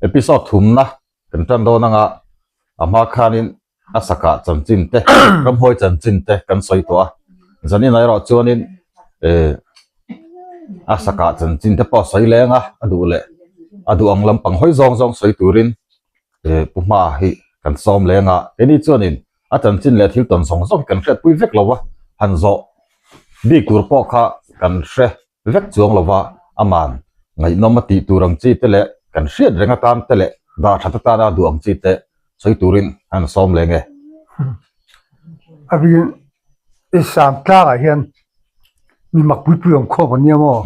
Episode thumna kan tan dawn anga a hma khanin a sakah chanchin te ramhuai chanchin te kan sawi tawh a zanin ah erawh chuanin eh a sakah chanchin te pawh a sawi leng a a duh leh a duh ang lampang hawi zawng zawng sawi turin eh pu hma hi kan sawm leng a keini chuanin a chanchin leh thil tawn zawng zawng hi kan hriatpui vek lo a han zawh bik tur pawh kha kan hre vek chuang lova aman ngaihnawm a tih tur ang chi te leh kan hriat reng atan te leh dah that atana duh ang chi te sawi turin an sawm leng e. A bikin i sam tlangah hian mi mak pui pui awm khawm an nia maw?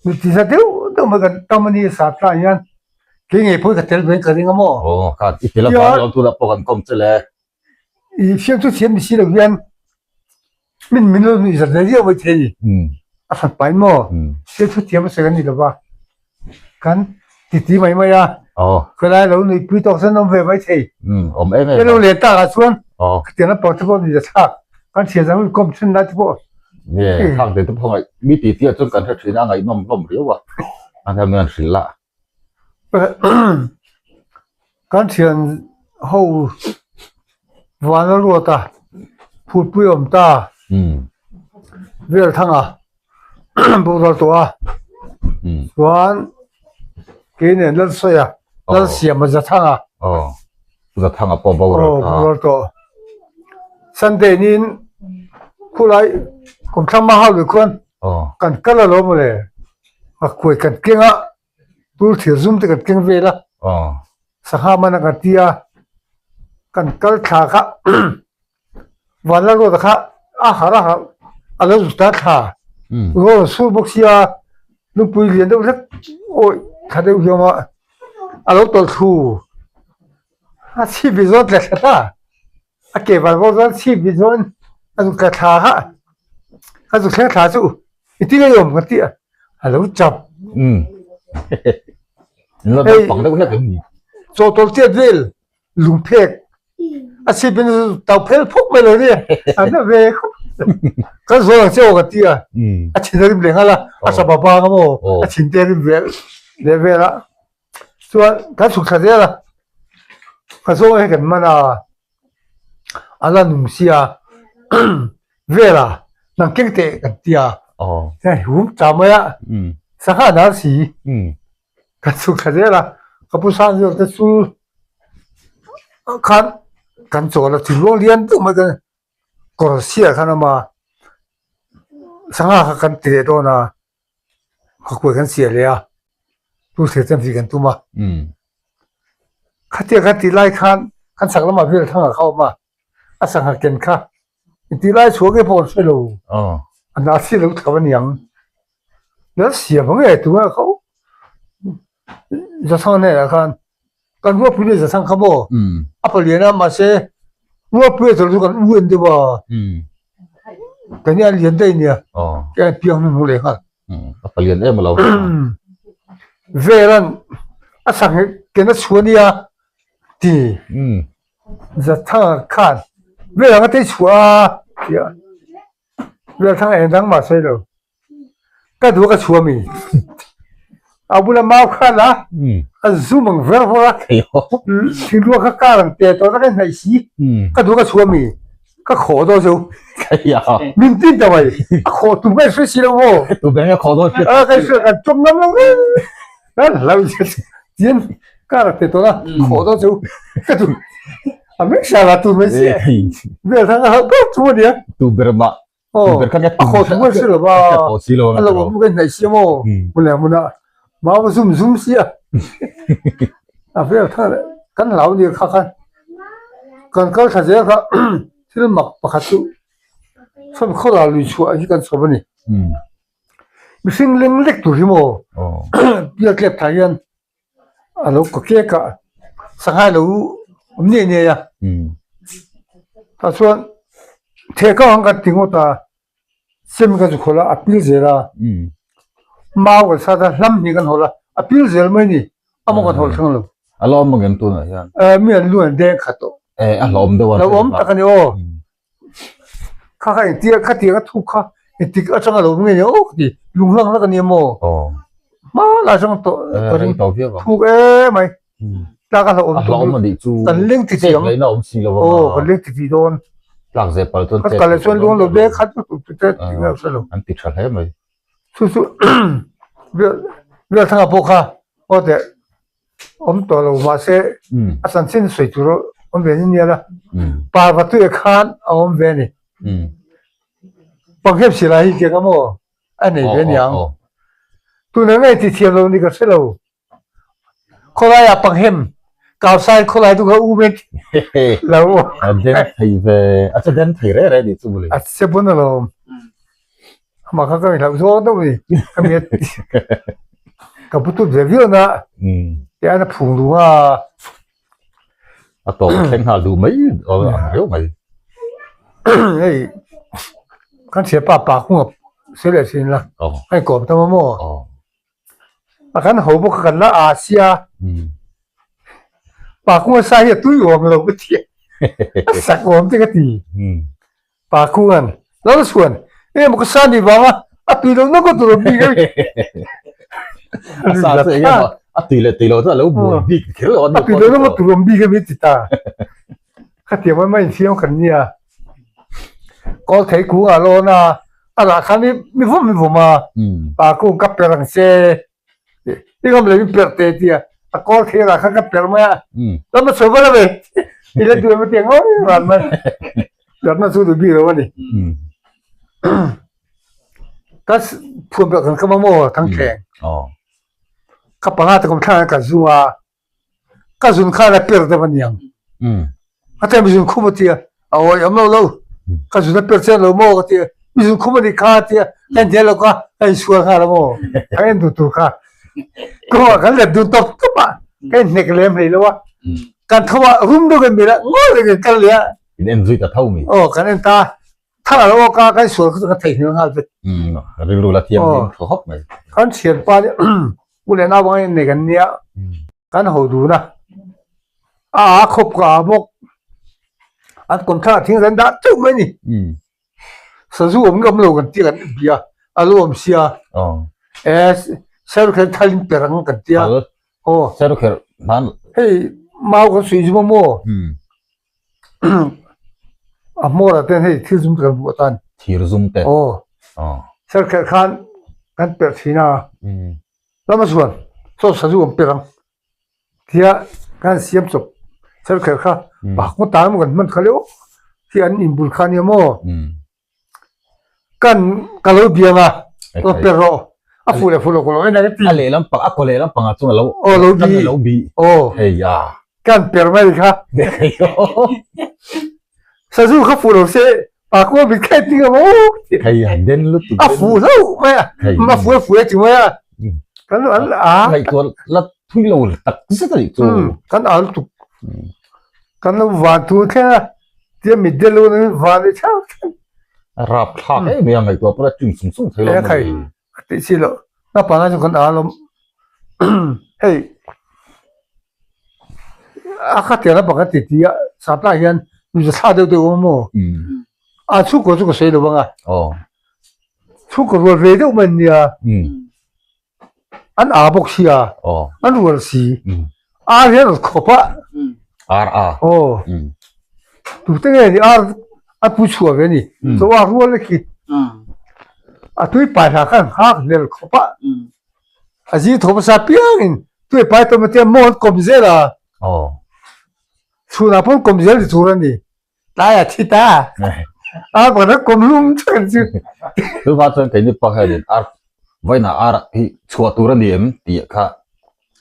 Mi ti za deuh deuh mai kan tam a ni sam tlangah hian kei ngei pawh hi ka tel ve in ka ring a maw? Aw kha i tel avang lawm tunah pawh kan kawm che le. I fiam chu thiam ni si lo hian min min lo nuih zat ve viau mai thei a ni. A hrat pahin maw fiam chu thiam a sawi an ni lo va, kan titi mai mai a, khawilai lo nuih pui tawk chuan an awm ve mai thei. Ka lo len takah chuan khatiang lampang te pawh nuih za thlak, kan thian zang in kawm then lai te pawh. Nge khang te te pawh ngaih mi titi ah chuan kan hre thin a, a ngaihnawm hlawm riau a, a hniam hian hrilh a. Kan thian ho Vana Ruata phutpui awm ta vel thanga boral tawh a chuan kei nen Lalsawia Lalsiama Zathanga Zathanga pawh boral ta boral tawh Sunday niin khulai kumthlang hma hau lui khuan Kan kal alawm mawle, a kuai kan keng a, tur thir zum te kan keng vel a, sangha man a kan ti a, kan kal thla kha Vanlal road ah kha a harh a harh a lo zuk ta thla, rual a sur bawk sia lungpui lian deuh hlek awih thla deuh hiam a, a lo tawlh thlu a chhip ve zawn tla thla ta. A ke van vawk chuan chhip vit chuan a zuk thla thla kha a zuk thleng thla chu i ti ngei awm ka ti a a lo chap hei chawhtawlh chiat vel lungphek a chhip in tau phel phawk mai lo nia a na ve khawp kan zawl ang che aw ka ti a a thin a rim leh nghal a a sapa bang a maw a thin te a rim ve leh vel a. Chuan kan chhuk thla zel a, ka zawng hi kan man a, a la nung sia Vera nang keng teh kan ti a, hei hum ta mai a, sangha nar si kan chhuk thla zel a, ka pu sang zawk te chu khan kan chawl a thingluang lian deuh mai kan kawr chhiah khan a awm a, sangha kha kan ti leh dawn a. Ka kuai kan siah leh a, tu thlir chem hi kan tum a. Khatia kan tih lai khan kan chhak lamah vel thangah kha a awm a, a sangha ken kha intih lai chhuah nge pawh kan hre lo, a hna thil lo thlauh a niang. Lal siam ang e tunah kha Zathang hnenah khan Kan ruapui leh Zathang kha maw a palian a mahse ruapui a chawlh chu kan u en deuh a kan hi a lian daih nia kei a piang hnu leh nghal a palian em alo velan a chhak hi ken a chhuah nia ti Zathanga khan velang a tei chhuah a tia Velthanga eng dang mah sawi lo. Ka duh ka chhuah mi. A bula mau kha la a zum ang ver vawr a thingluak kha kar ang te tawh tak a hnaih si ka duh ka chhuah mi ka khawh dawn zo min tin ta mai a khawh tum ka hre si lo maw tu beng a khawh dawn a ka hre kan tum ngam lo kan hlau tin kar te tawh a khawh dawn zo ka duh a meng sa la tu mai si vel thang a hauh ber chu ania tu ber mah Aw, a khaw thung a si lo va, a lo awm ka hnaih si maw, hmun leh hmunah mau a zum zum si a, a vel thar leh kan hlau nia kha khan kan kal thla zel kha thil mak pakhat chu sawn khawla lui chhuah hi kan chhawp a ni. Mihring leng lek tur hi maw bial tlep thla hian A lo ka kek a, sangha lo awm niai niai a. Tah chuan theh kang ang kan ti ngawt a, chem kan zu khawlh a, a pil zel a. Mau kan sat a, hlam hnih kan hawlh a, a pil zel mai ni, a maw kan hawlh thleng lo. A lo awm ang em tunah hian? Mi an lu an deng khat tawh. A hlawm deuh a. Lo awm tak a ni aw. Kha kha engtia khatiang a thuk kha engtik atanga lo awm nge ni aw ka ti, lung hlang hlak a ni maw? Hmanah chuan tawh ka ring tawh viau ang. Thuk emai. Tlak a hlauhawm A hlauhawm a nih chu. Kan leng ti Chet ngaihna awm si lo a. Aw kan leng ti ti dawn. Tlak zeh pal chuan chet. Kan kal chuan luang lo bek khat lutuk te te ti ngai hre lo. An ti tha hle mai. Chu chu Bialthanga pawh kha aw teh awm tawh lo mahse a chanchin sawi tur awm ve ni nia la. Parva tuiah khan a awm ve a ni. Panghem silai hi keng a maw? A nei ve aniang. Tuna ngei ti thiam lo ni ka hre lo. Khawlaiah panghem kausai khawlai chu ka um e lo. A den thei ve, a che den thei re re ni chu mawle. A che bun alawm. Amah kha ka hlauh zawk deuh ni. Ka mi ka pu tut ve viau na. Te an a phung lu a. A tawp a thleng nghal duh mai ang riau mai. Hei kan thian pa pa kung a sawi leh thin la. A inkawm tam a maw? A kan ho bawk a kan la a sia. Pa kung a sa hi a tui awm lo ka ti a. A sak awm te ka ti. Pa khuan lal chuan eng emaw ka sa ni vang a, a tui lo nawk a tur awm bik a ni. A sa chu eng emaw a tui leh tui lo chu a lo buai bik kher lo a ni. A tui lo nawk a tur awm bik a mi ti ta. Khatiang mai mai infiam kan nia. Kawl thei kung ah lawn a, a lah khan mi vawm mi vawm a, pa kung ka per ang che. I ngam lo in perh te tia a kawl thei rah kha ka perh mai a lam a chho va la ve i la duh em tia ngawi ran mai perhna chu duh bik lo a ni ka phuan pawh kan kam a maw thangthleng ka panga te kum thlang ka zu a Ka zun khan a per deuh a niang. A tia mi zun khum a tia, a awi awm lo lo. Ka zun a per chian lo maw ka tia, mi zun khum a nih kha a tia, ka inhnial lo kha, ka insual nghal a maw. Ka en duh tur kha. Kawngah kan let dun tawp tawp a, ka inhnek lem hlei lo a. Kan tho a, rum deuh kan mil a, ngawi reng in kal leh a. In en zui ta tho mi. Aw, kan en ta. Thar a lo awk a, kan insual kha chu ka theihnghilh nghal vek. Rilru la thiam hlim thaw hawp mai. Kan thianpa nih u leh nau ang innei kan nia. Kan ho dun a, a a khawp ka a bawk. An kawmthlang ah thing ran dah teuh mai a ni. Sazu awm nge awm lo kan tia kan bia a lo awm sia. E serukher thal in per ang kan tia. Aw. Serukher hman. Hei mau kan suih zum a maw? A hmawr ah ten hei thil zum te kan hmuh atan. Thir zum te. Aw. Serkher khan kan perh thin a. Lama chuan chaw sazu an per ang tia kan siam chawp kher kher kha pa khaw tan emaw kan hman kha leh aw khi an inbul kha ania maw kan ka lo biang a rawn per rawh a fuh leh fuh lo ka lo en ang a lehlam pang a kaw lehlam pangah chuan a lo aw lo bi lo bi aw hei a kan per mai kha sazu kha fuh lo se Pa kua mit kha ting a maw? Hei han den lutuk. A fu hlauh mai a. A fu a fu a ti mai a. Kan an a. Ngaihtuah la thui lo tak zet a nih chu. Kan a lutuk. Kan lo van thu thleng a. Tia mit del lo in van leh thleng thleng. A rap thlak em em a ngaihtuah pawh a ting sung sung thei lo. E khai. A tih chi loh. Naupang chu kan a lawm. Hei. A kha tiang lampang kan titi a sap lah hian mizo thla deuh deuh awm maw a chhungkaw chu ka sawi lo ang a chhungkaw rual ve deuh mai an nia an a bawk sia an rual si ar hian a rawn khawp a ar a aw tute nge ni ar a pu chhuah ve a ni chaw ar rual khi a tui pai hla khan nghak hlel khawp a A zi tho hmasa piangin tui pai tawm atia maw an kawm zel a. Aw. Chhunah pawh an kawm zel ti tur a ni. Tlaiah thi ta. Ar pakhat an kawm hlum thak chu. Chuvang chuan keini pa hianin ar vawiinah ar hi chhuah tur a ni em tih kha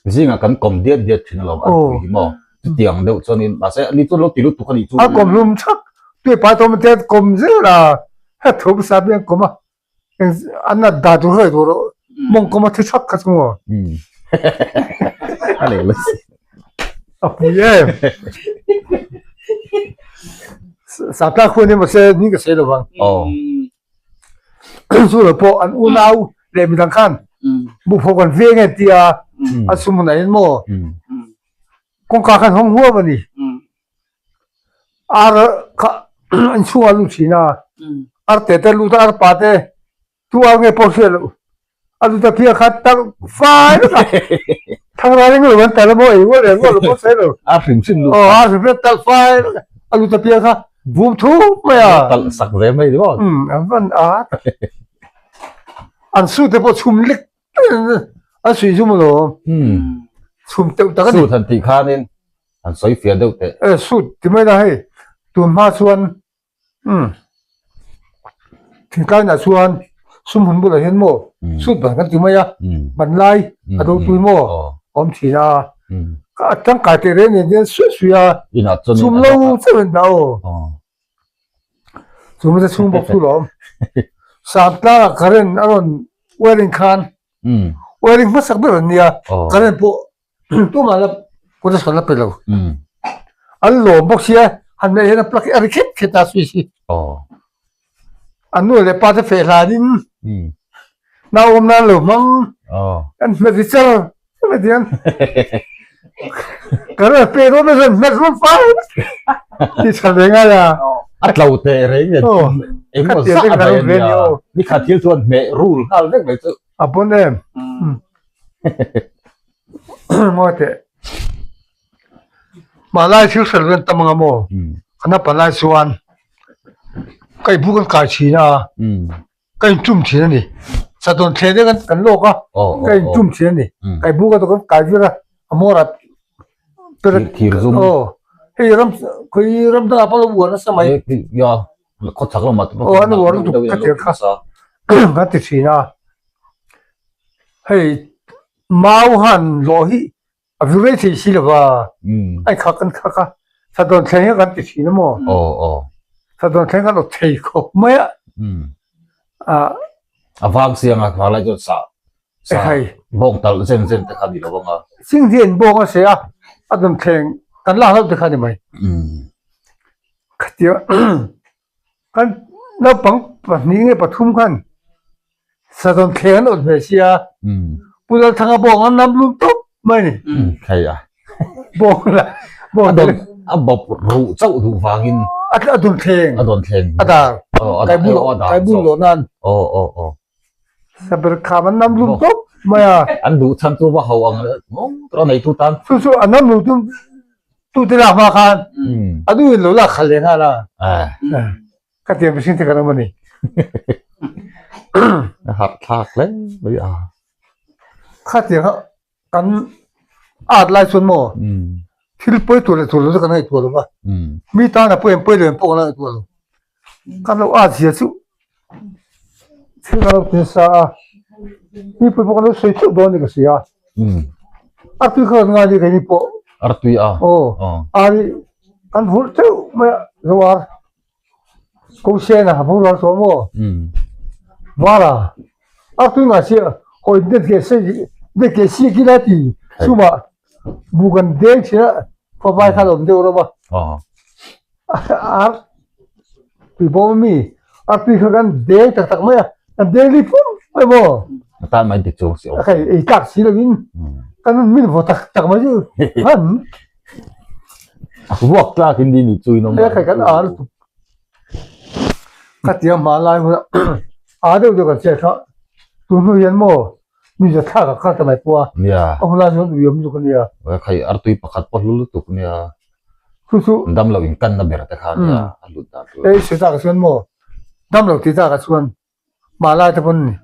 zingah kan kawm diat diat thin alawm ar pui hi maw. Chutiang deuh chuanin mahse ani chuan lo ti lutuk a nih chu. A kawm hlum thak tui pai tawm atia kawm zel a. He tho hmasa piang an kawm a. An nat dah tur hlei tur mawng kawm a thi thak kha chu maw. A leh la si. A pui em. Sapla khu ni mahse ni ka sei lovang. Oh. Chu lo pawh an unau leh midang khan buk ho kan veng e tia a sum hun ah hian maw kawngka khan hawng huam a ni. Ar kha an chhungah a lut thin a, ar te te a lut a, ar pa te tu ar nge pawh hriat loh. A lu ta phia kha talh fai vek a. Thang ral eng lo an talh a maw ei rual leh rual lo pawh sawi lo. A hrim hrim lu. Aw a hrim hrim talh fai vek a. A lu ta phia kha vum thup mai a. Talh sak ve mai ni maw? Umm a van a. An su te pawh chhum lek an suih zum alawm. Umm. Chhum teuh tak a ni. Suit han tih khanin an sawi fiah deuh teh. E suit ti mai la hei tun hma chuan Umm. Thingtlainah chuan sum hun bulah hian maw suit ban kan ti mai a, ban lai a do tui maw awm thin a, a tangkai teh reng nen hian suih suih a, chum lo chauh in dah aw. Chum te chhung bawk chu lawm. Samtlangah current a rawn wiring khan wiring hmasak ber an nia, current pawh Tumah la connection la pe lo. An lawm bawk sia han neih hian a plug hi a ri khet khet a switch hi. An nu leh pa te feh hlanin nau awm nan lo hmang an hmet ri char char a tiang. Ka rawn pe dawn a rawn hmet rawn fai ti chhan ve ngai a. A tlo teh reng nen engemaw zah a daih a nia. Nikhat thil chuan hmeh rul nghal vek mai chu. A pawn em. Maw teh. Mahlai thil hrel ven tam anga maw? Ka naupang lai chuan ka inbu kan kai thin a, ka intum thin a ni. Satawn thlen te kan lawk a, ka intum thin a ni. Ka inbu ka kan kai vir a, a hmawrah aw hei ram khawi ram dangah pawh a lo uar nasa mai. Khawchhak lamah te pawh aw an uar lutuk ka tir kha kan ti thin a. Hei mau han lawh hi a vir rei thei si lova a inkhak kan khak a sadawn thleng hi kan ti thin a maw sadawn thleng kan awt thei khawp mai a a vang siang a vanglai chuan sah sah bawng talh zen zen te kha ni lo anga sing hi an bawng a se a a dawn thleng kan lak hlauh te kha ni mai khatia Kan naupang pahnih nge pathum khan sadawn thleng an awt hmel sia Pu Lalthanga bawng an nam lum tawp mai ni. Hei a. Bawng la bawng A dawn a bawp ruh chauh duh vangin a a dawn thleng a dawn thleng a dar aw a kai bul dar kai bul lawh nan aw aw aw saber kham an nam lum tawp mai a. An duh chhan chu va ho ang a neitu tan. Chu chu an nam lum chu Tute lak hma khan a nu in lo lak khalh leh nghal a. Ka tiang mihring te kan awm a ni. A harh thlak hle mai a. Kha tiang kha kan at lai chuan maw thil pawi tur leh tur lo chu kan ngaihtuah lo va. Mi tan a pawi em pawi lo em pawh kan la ngaihtuah lo. Kan lo at zia chu thil kan lo ti nasa a, mipui pawh kan lo sawi theuh dawn a ni ka hria. Artui kha kan ngai ni keini pawh. Artui a. Aw ari kan vurh theuh mai a zo ar ko sen a vur ar tawh maw vara artui ngai sia hawi det ke sei det ke si kila ti chumah bu kan deng thin a khuavai kha a awm deuh rawh a. Ar tui bawm a mi ar tui kha kan deng tak tak mai a kan deng li pum mai maw a tan mai dik chu si a khai ei tlak si lo in kan min vaw tak tak mai chu han vuak tlak in ni ni chu in awm a khai kan ar tu ka tia ma lai huna a deuh deuh kan che kha tu hnu hian maw mi za thlak a kal ta mai pawh a nia a hun lai chuan ui awm lutuk a nia khai artui pakhat pawh hlu lutuk nia Chu chu. Dam lo in kanna ber te kha nia a hlut dan tur. Ei sawi tak ah chuan maw dam lo tih tak ah chuan mahla te pawn ni.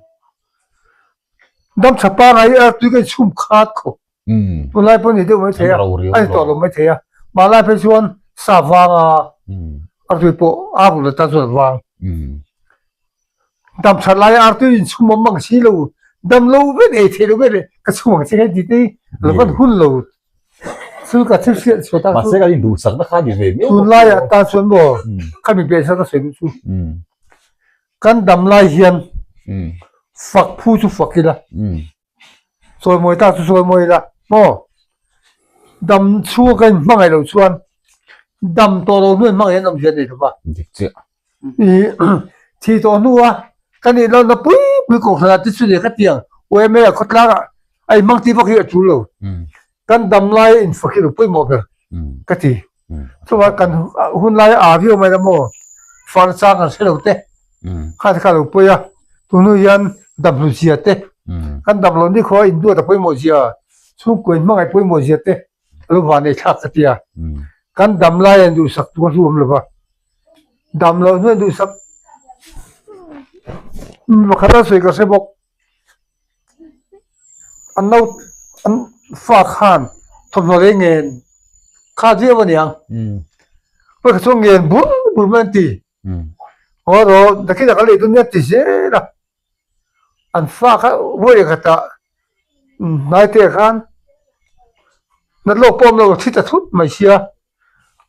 Dam tha pangai hi artui ka inchhum khat khawp. Tunlai pawh ni deuh mai thei a, a ni tawh lo mai thei a. Mahla phei chuan sa vang a artui pawh a rul atan chuan a vang. Dam that lai artui inchhum awm ang si lo dam lo vek ei theih lo vek leh ka chhum ang che kha ti te hi lo kan hun lo. Chu ka thil hriat chhuah tak chu. Mahse kan induhsakna kha ni ve miau bawk. Tunlaiah tan chuan maw kha mi pianchhan ka sawi duh chu. Kan dam lai hian fak phu chu fak ila, chawimawi tak chu chawimawi ila maw. Dam chhunga kan inhmangaih loh chuan dam tawh lo hnu in hmangaih an awm zia nei lo va. Dik chiah. I thi tawh hnua ka nih lohna pui pui kohhran ah te chu lehkha tiang UMA ah khawtlang ah a inhmang tih vak hi a tul lo. Kan dam lai a infak hi lo pawimawh ber ka ti. Chuvang kan hun lai a viau mai la maw far chang kan hre lo te kha te kha lo pawi a, tun hnu hian dam hlu zia te. Kan dam lo nikhua induat a pawimawh zia, chhungkua inhmangaih pawimawh zia te a lo van ei thlak ka ti a. Kan dam lai an duhsak tu a hlu awm lo va, dam loh hnuai duhsak pakhat a sawi ka hre bawk. An no an fa khan thawmhnaw leh ngen kha viau a niang. Pawi kha chuan ngen bur bur mai an ti. Aw rawh nakinah kan lei dawn nia ti zel a. An fa kha vawi khatah hnaite ah khan nat lawk pawh awm lo thi ta thut mai sia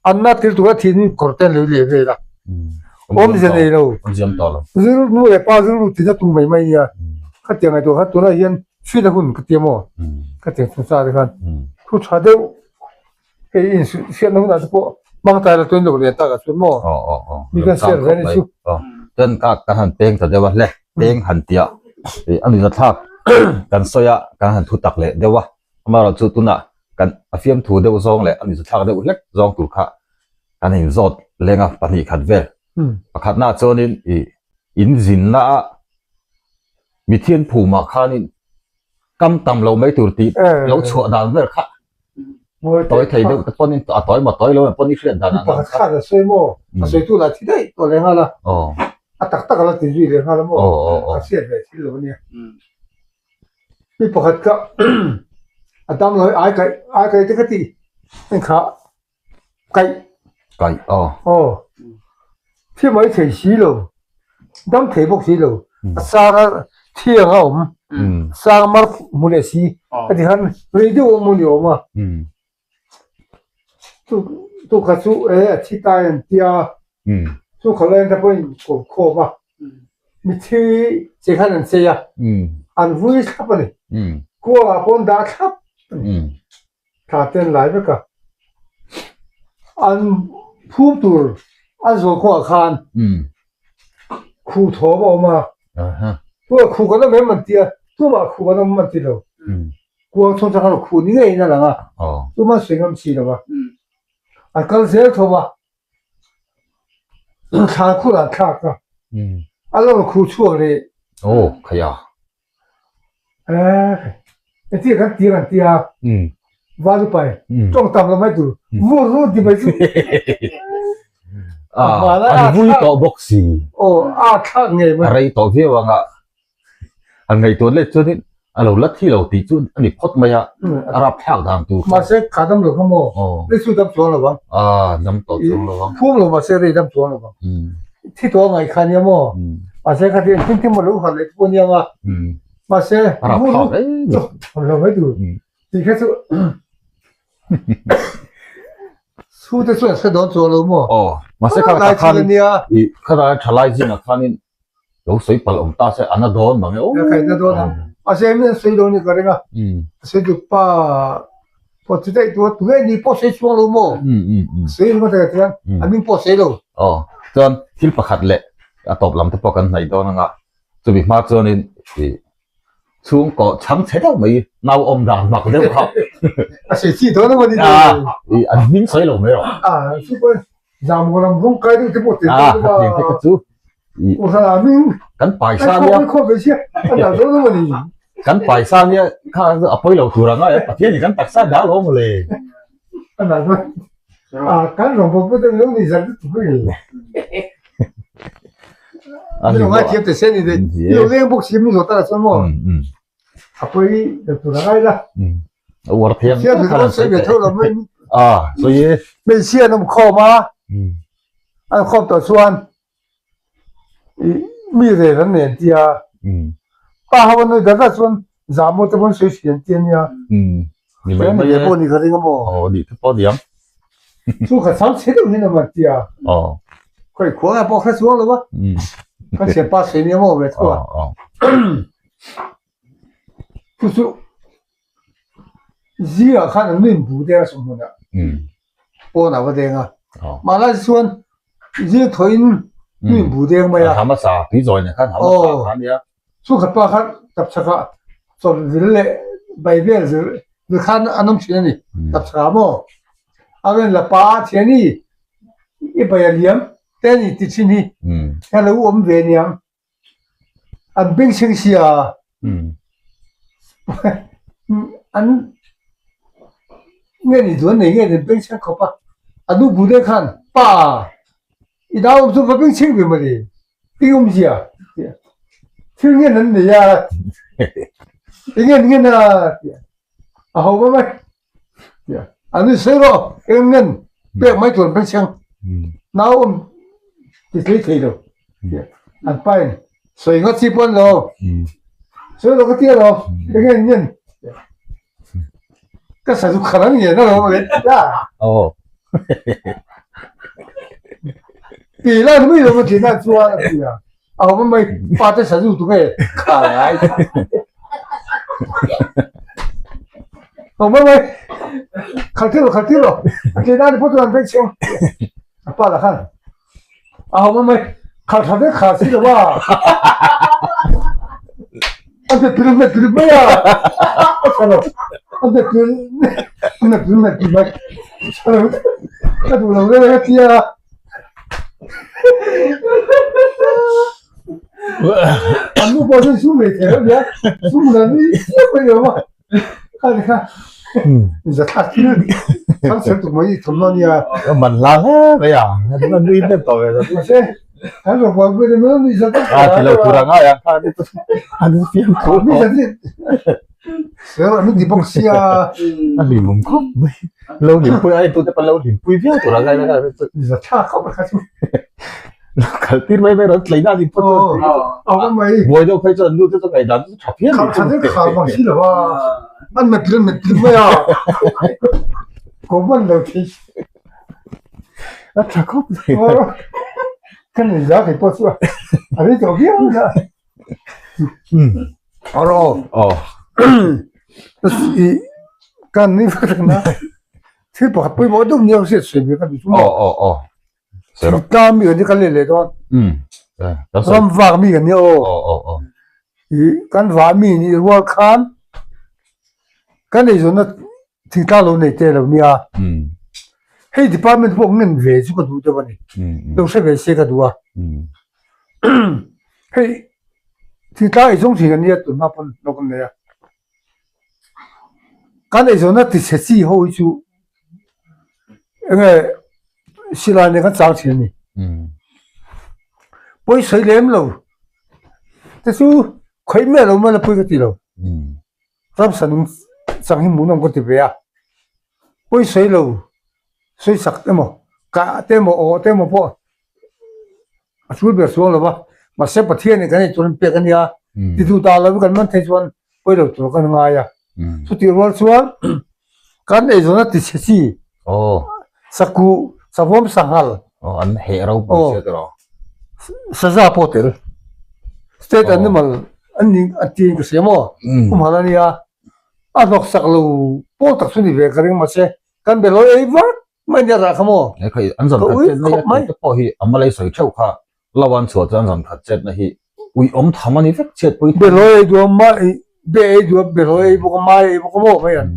an na tir tura thin kawr te an lo leh vel a awmzia nei lo zir nu leh pa zir lut tina tum mai mai nia khatiang ngaihtuah khan tunah hian hriat a hun ka ti a maw khatiang chungchang te khan thu tha deuh Hei in hriatna hunah te pawh hmang tai la tuin lo lian tak ah chuan maw? Aw aw aw. Mi kan share ve a ni chu. Aw. Chuan ka kan han peng ta deuh a hle. Peng han tia i a nuna thlak kan sawi a kan han thu tak leh deuh a. Amaherawh chu tunah kan a fiamthu deuh zawng leh a nuna thlak deuh hlek zawng tur kha kan inzawt leng a pahnih khat vel. Pakhatna chuanin i in zinna a mithian phumah khanin kam tam lo mai tur tih lo chhuah dan vel kha Tawi thei deuh te pawn in a tawi maw tawi lo em pawn i hriat dan ah pakhat khan a sawi maw a sawi tu lah thi daih tawh leh nghal a a tak tak a la ti zui leh nghal a maw a hriat ve thil lo a nia mi pakhat kha a dam lo ai kaih ai kaih te ka ti heng kha Kaih. Kaih aw. Aw. Thi mai thei si lo. Dam thei bawk si lo. A sang a thiang a awm. Sang mar hmu leh si. A ti khan rei deuh awm ni awm a. Tu tu kha chu e a thi tai an tia. Chu kha lai an ta pawhin kawm khawm a. Mithi che khan an chei a. An vui thlap a ni. Kuangah pawh an dah thlap a ni. Thla te an lai vek a, an phum tur an zawl kawngah khan khuh thawm a awm a, tunah khuh kan awm em an ti a, tumah khuh kan awm an ti lo, kuang chhung atang khan khuh ni ngeiin a lang a, tumah an sawi ngam si lo va, an kal zel tho a, thlan khurah an thlak a, a lo khuh chhuak leh. Engtin kan tir an tia Valupai tawng tam lo mai tur vur vur ti mai chu an vui tawh bawk si aw a thlak ngei mai a rei tawh viau anga an ngaihtuah let chuanin a lo la thi lo tih chu a ni phawt mai a a rap thlak dan tur kha mahse kha dam lo kha maw rei chu dam chuang lo vang a dam tawh chuang lo vang phum lo mahse rei dam chuang lo vang Thi tawh a ngaih kha nia maw? Mahse kha ti engtin tin maw lo harh leh te pawh nia nga. Mahse vur chu chawm lo mai tur. Tih kha chu chhu te chuan hre dawn chuang lo maw? Aw, mahse kha ta khan i kha thalai zingah khanin lo sawi palh awm ta se a na dawn mang e aw. Ka na dawn a. Mahse min an sawi lo ni ka ring a. A sawi tuk pa pawh chu daih tur a tu nge ni pawh sawi chhuang lo maw? Sawi ringawt a chuan a hming pawh sawi lo. Aw chuan thil pakhat leh a tawp lam te pawh kan hnaih dawn anga chumi hma chuanin ih chhungkaw chhang chhe deuh mai nau awm dan mak deuh kha. A sawi chi dawn emaw ni ih an hming sawi lo mai rawh. A chu pawh Zam ram rawng kai deuh te pawh tel deuh a hetiang te kha chu kan paisa nia kan paisa nia kha a pawi lo tur anga e Pathian in kan taksa dah lo maw le kan rawng pawh pawh lo ni zar lutuk a ni a ni ngai thiam te se ni de lo leng bawk si mi zo ta chuan maw a pawi lo tur a ngai la a uar thiam siam te pawh sawi ve tho lo mai a sawi e hmeichhia an awm khawm a an khawm tawh chuan mi rel an nen tia pa ho an nuih dat dat chuan zah maw te pawh an sawi thin an ti ania ni mai mai e pawh ni ka ring a maw aw ni te pawh niang chu kha chang chhe deuh hian a man tia aw khawi khuang ah pawh hre chuang lo va kan siam pa sawi nia maw ve tho a Chu chu zingah khan an nuin bu deng a sawmhmunah pawn a va deng a. Mahla chuan zing thawhin nuin bu deng mai a. Hmasa tui zawi nen khan hmasa kha nia. Chu khat pa khan tapchhakah chawlh vil leh bai vel zir vil khan an awm thin a ni. Tapchhakah maw? A rawn la pa a thian i i bai a liam te a ni ti thin hi. Heng lo awm ve aniang. An bengchheng sia. An nge ni duan nei nge ni bengchheng khawp a, a nu bu deuh khan pa i nau awm chu va bengchheng ve mawle i awmzia tih a, thil ngen an nei a i ngen ngen a tih a, a ho mai mai tih a, a nui sawi rawh eng ngen pek mai tur an bengchheng nau awm ti tlei thei lo tih a, an pa in sawi ngawt chi pawh an lo sawi lo ka ti alawm eng ngen ngen tih a. Ka sa chu khat an ngen alawm le a. Aw. Ti la ni mai lo ma thin a chuan a ti a. A awm mai pa te sa zu tu nge kha lai. Awm mai khal thil khal thil lo. A ti na ni pawh chuan vek chhung. A pa la khan. A awm mai khal tha vek kha si lo a. A pe pil pe pil mai a. A tha lo. A pe pil a pe pil pe pil mai. Tha lo. Ka duh lo reng a tia. An nu pawh chuan sum nei thei lo nia. Sum la nui chiah mai lo a. Kha ni kha. Za thlak thil thang chher tuk mai i thawmhnaw nia. Man hla hle mai a. An nui hnem tawh ve. Mahse kan rawn buai pui mai ni za tak. A ti lo tur a ngai ang kha an fiam thu. Mi za ti. Sir an ti bawk sia. A hlimawm khawp mai. Lo hlimpui ai tute pawn lo hlimpui viau tur a ngai na kha. Za thlak khawp mai kha chu. Lo kal tir mai mai rawn tleina ni phawt chuan. Aw mai. Buai deuh phei chuan nu te chu ngaihdan chu tha phian. Khal tha deuh khal bang si lo a. An met tlin met tlin mai a. Ko man lo thei. A tha khawp mai. Ka nei za thei pawh chu a a rei tawh viau na. Aro. Aw. I kan ni vek tak na. Thil pakhat pawimawh deuh nia hriat sawi ve ka duh chu maw. Aw aw aw. Thingtlang mi kan ni kan leh leh dawn. Ram vak mi kan ni aw. Aw aw aw. I kan vah mi nih rual khan kan eizawnna thingtlang lo nei te lo nia. Hei department pawh ngen ve chu ka duh deuh a ni. Lo hre ve se ka duh a. Hei thingtlang eizawng thin kan nia tunhma pawn lo kan nei a. Kan eizawnna tichhe chi ho hi chu enge silai nen kan chang thin a ni. Pawisawi lem lo te chu khawih miah lo mai la pawi ka ti lo. Ramsa nung chang hi hmuhnawm ka ti ve a, pawisawi lo sawisak emaw kah te emaw awh te emaw pawh a tul ber chuang lo va, mahse Pathianin kan eitur an pek a nia, ti duh dah lo kan man thei chuan pawi lo tur kan ngai a, chutih rual chuan kan eizawn a ti chhe chi sakuh savawm sanghal an heh ropui sia tiraw saza pawh tel state animal an ni an tiin ka hria maw humhalh a nia a hlawk sak lo pawl tak chu ni ve ka ring mahse kan be lawi ei vak mai nia rah kha maw an zan khat chet na hi te pawh hi a malai sawi theuh kha lo an chhuah chuan zan khat chet na hi ui awm tham a ni vek chhiat pui be lawi ei duh a mai be ei duh a be lawi ei bawk a mai ei bawk a maw mai an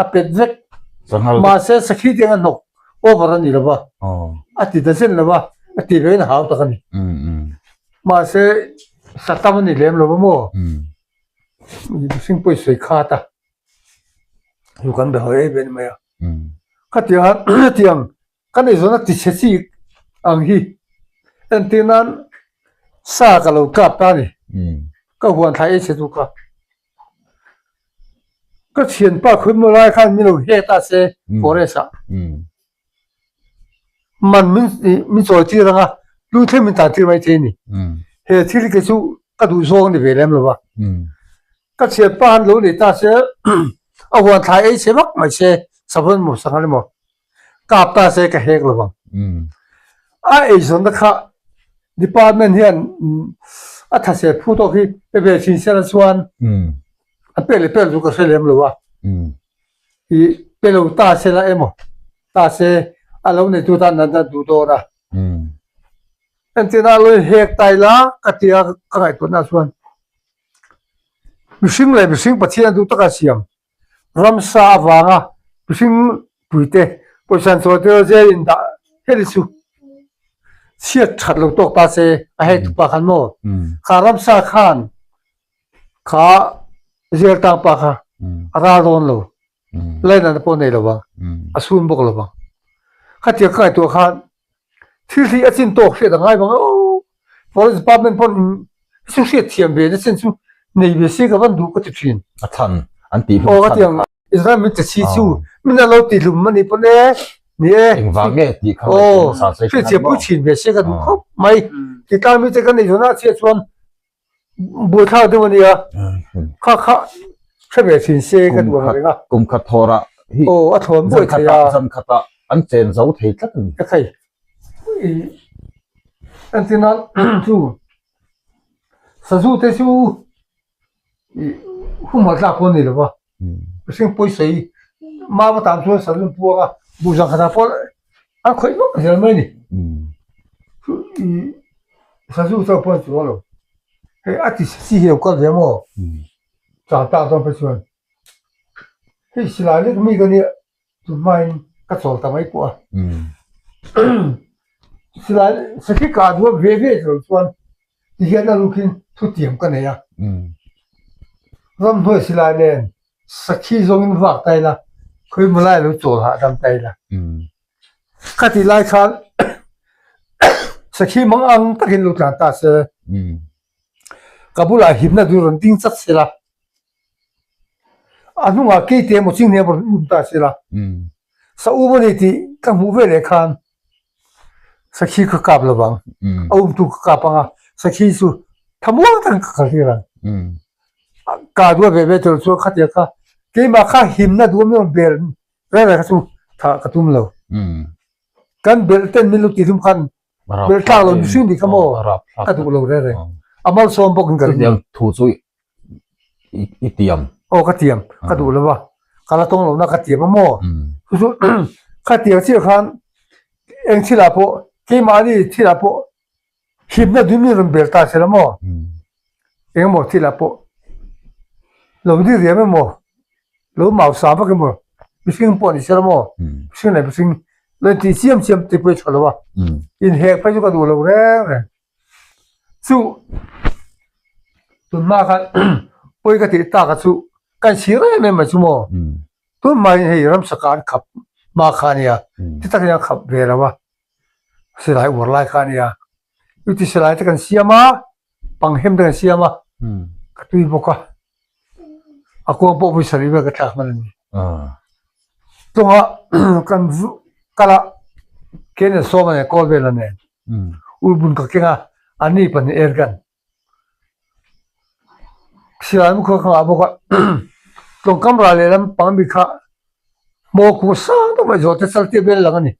a pet vek mahse sakhi te ang a hnawk over a ni lo va a ti ta zen lo va a ti ve in a hau tak a ni mahse satam a ni lem lo va maw mihring pawh i sawi khat a chu kan be hawi em em mai a khatiang hetiang kan eizawn a ti chhe chi ang hi entir nan sa ka lo kap ta a ni ka huan thlai ei chhe chu ka ka thianpa khawimaw lai khan min lo hek ta se forest ah man min min chawi tir ang a lu thleng min tan tir mai thei a ni he thil te chu ka duh zawng a ni ve lem lo va ka thianpa han lo nei ta se a huan thlai ei chhe vak mai se savun emaw sanghal emaw kap ta se ka hek lo vang a eizawnna kha department hian a thase phu tawk hi pe ve thin sela chuan a pek leh pek chu ka hre lem lo a. I pe lo ta se la emaw ta se a lo neitu tan an duh dawn a. Entirna a lo hek ta ila ka tia ka ngaihtuahna chuan mihring leh mihring Pathian a duh taka siam ramsa avanga mihring puite pawisa an chawi tir a jail in dah heti chu chhiat that lo tawk ta se a hek tupa khan maw kha ramsa khan kha. Jail tang pa kha a ral dawn lo. Lainatna pawh nei lo vang. A sun bawk lo vang. Khatiang ka ngaihtuah khan thil hi a chin tawk hriat a ngai vang a aw. Forest department pawn chu hriat thiam ve na chin chu nei ve se ka van duh ka ti thin. A chhan an tih hlum chhan kha. Israel min che chi chu min a lo tih hlum a nih pawn e ni e. Engvang nge tih kha ngaihtuah nasa se. Hriat thiam pui thin ve se ka duh khawp mai. Titlai mite kan nei zawnah chiah chuan buaithlak deuh a nia kha kha hre ve thin se ka duh ang reng a kum khat thawrah hi aw a thawn buai thei a zan khatah an chen zo thei tlat a ni ka thei i entir nan chu sazu te chu i humhalh tlak pawh a ni lo va mihring pawisawi mau atan chuan sazu an puang a buh zan khatah pawh an khawih vak zel mai a ni i sazu chauh pawh an chuang lo hei a ti chi hi a lo kal ve maw chang tak dawn phei chuan hei silai lek mi ka nia Chu hmain ka chawl ta mai pawh a. Silai sakhi kah duh ve ve lo chuan tihian a rukin thutiam ka nei a. Ramhnuai silai nen sakhi zawngin vak ta ila khawi maw lai lo chawl hahdam ta ila. Ka tih lai khan sakhi mang ang takin lo tlan ta se ka bulah himna duh rawn ding chat sela. A hnungah keite emaw chinghne emaw rawn um ta se la, sa um a ni tih ka hmuh ve leh khan sakhi ka kap lo vang, a umtu ka kap ang a, sakhi chu thamuang takin ka kal tir ang. Ka duah ve ve tur chuan khatiang kha keimah kha himna duh awm bel reng reng kha chu thah ka tum lo. Kan belh ten min lo tih tum khan belh tlak lo mihring nih kha maw ka duh lo reng reng. A malsawm bawkin ka ring. Thu chu i tiam. Aw ka tiam, ka duh lo a, ka la tawng lohna ka tiam a maw? Chu chu kha tiang chiah khan eng thilah pawh keimahni thilah pawh hipna dun mi rawn bel ta se la maw? Eng emaw thilah pawh lo ni riam emaw, lo mau sa vak emaw, mihring pawh ni se la maw? Mihring leh mihring lo intih chiam chiam te pawh i tha lo a, inhek phei chu ka duh lo reng reng. Chu tunhma khan pawi ka tih tak a chu kan chhir em em mai chu maw tunhmain hei ramsa kha an khap hma kha a nia ti tak hian an khap ve lo a silai uar lai kha a nia chuti silai te kan siam a panghem te kan siam a ka tui bawk a. A kuang pawh vawi sarih vel ka thlak hman a ni. Tunga kan kal a ke nen sawm a nen kawl vel a nen ulbun ka keng a a ni pahnih er kan silai mu kha ka ngah bawk a tlawngkam ral lehlam pang mi kha hmaw kung sang deuh mai zawh te chal tir vel lang a ni.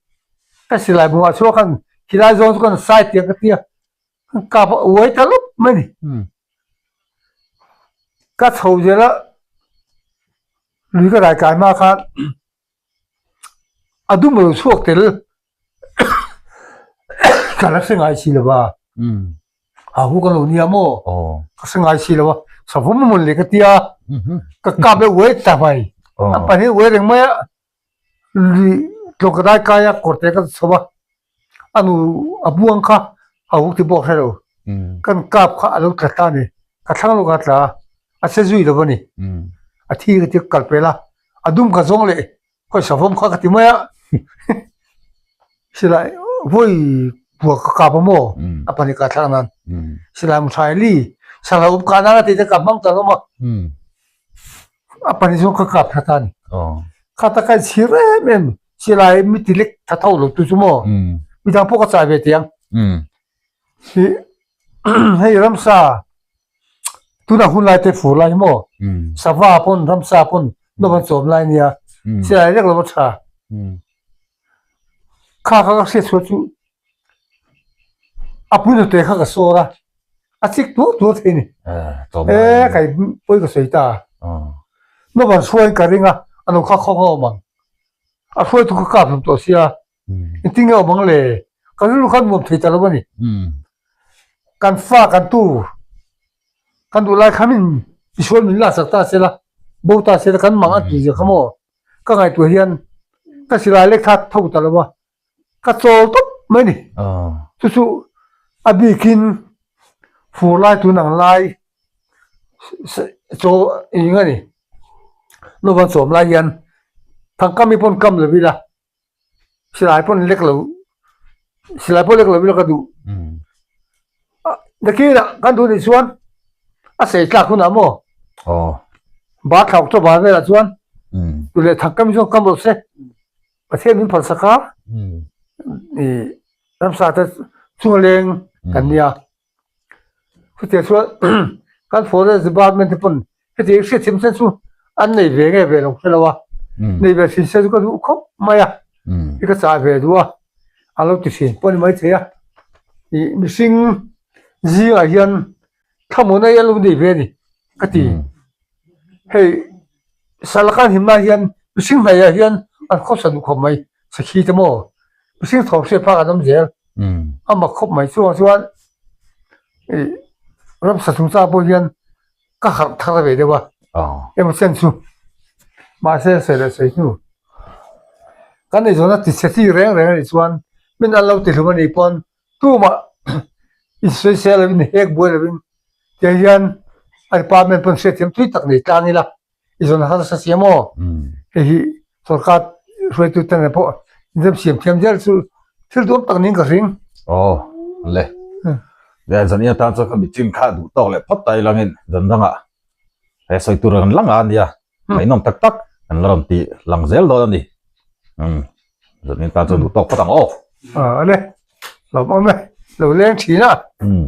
Ka silai bungah chhuak khan khilai zawng chu kan sai tiang ka ti a. Kap a uai ta lawp mai a ni. Ka chho zel a, lui ka dai kai hma khan a dum lo chhuak tel ka la hre ngai si lo va, a hu ka lo nia maw ka hre ngai si lo va, savawm a mawn leh ka tia ka kap leh uai ta mai, a pahnih uai reng mai a. Lui tlawng ka dai kai a kawr te ka chho a a nu a buang kha a uk ti bawk hre lo kan kap kha a lo tla ta a ni ka thlang lo kha a tla a a che zui lo a ni a thi ka ti kal pel a a dum ka zawng leh khawi savawm kha ka ti mai a silai vawi buak ka kap a maw a pahnih ka thlak nan silai muthai li sangha up kah nan a tih te ka hmang ta hlawm a. A pahnih zawng ka kap thla ta a ni. Kha ta ka inchhir em em silai mi ti lek tha tho lo tu chu maw midang pawh ka chai ve teh ang. Hi hei ramsa tunah hun lai te fur lai hi maw sava pawn ramsa pawn nawm an chawm lai ania silai lek lo a tha. Kha kha ka hriat chhuah chu a pui nute kha ka sawr a, a chik tuar tuar thei a ni. E kai pawi ka sawi ta a. Nawm an hruaiin ka ring a, a lo kha khawng a awm ang. A hruaitu kha kap hlum tawh sia, engtin nge awm ang le? Ka rilru kha nuam thei ta lo a ni. Kan fa kan tu kan duh lai kha min misual min laksak ta se la, bo ta se la kan mang an tih zia kha maw? Ka ngaihtuah hian ka silai lek kha tho ta lo a, ka chawl tawp mai a ni. Chu chu a bikin fur lai tun ang lai. Chaw eng a ni. Naupang chawm lai hian thangkam hi pawn kam lo ila silai pawn lek lo silai pawh lek lo ila ka duh. Nakinah kan duh nih chuan a sei tlak hunah maw bar thla October velah chuan tu leh thangkam hi chuan kam rawh se Pathian min phalsak a ih ramsa te chunga leng kan nia. Chutiang chuan kan forest department te pawn hetiang hriatthiam sen chu an nei ve nge ve lo hre lo a, nei ve thin se chu ka duh khawp mai a, i ka chah ve duh a, a lo ti thin pawh a ni maithei a, ih mihring zingah hian thlamuan a lo nei ve a ni ka ti. Hei sal khan him lai hian mihring hnaihah hian an khawsa duh khawp mai sakhi te maw mihring thawm hriat phak an awm zel a mak khawp mai chuvang chuan ih ramsa chungchang pawh hian ka harh thar ve deuh a emaw chen chu mahse sawi leh sawi hnu kan eizawnna ti chhe chi reng reng a nih chuan min an lo ti hlum a nih pawn Tumah insawisel lovin hek buai lovin tiang hian a department pawn hriatthiam tui tak nei tlang ila i zawn harsa si emaw hei hi sorkar hruaitu te nen pawh inzam siam thiam zel chu thil duam tak niin ka hring. Aw le le zan ina tan chuan ka mitching kha duh tawk leh phawt ta ilangin zan dangah he sawi tur an la nga ania. Ngaihnawm tak tak kan la rawn tih lang zel dawn a ni. Umm zanin tan chuan duh tawk phawt ang aw. Aw le, lawmawm e, lo leng thin a. Umm.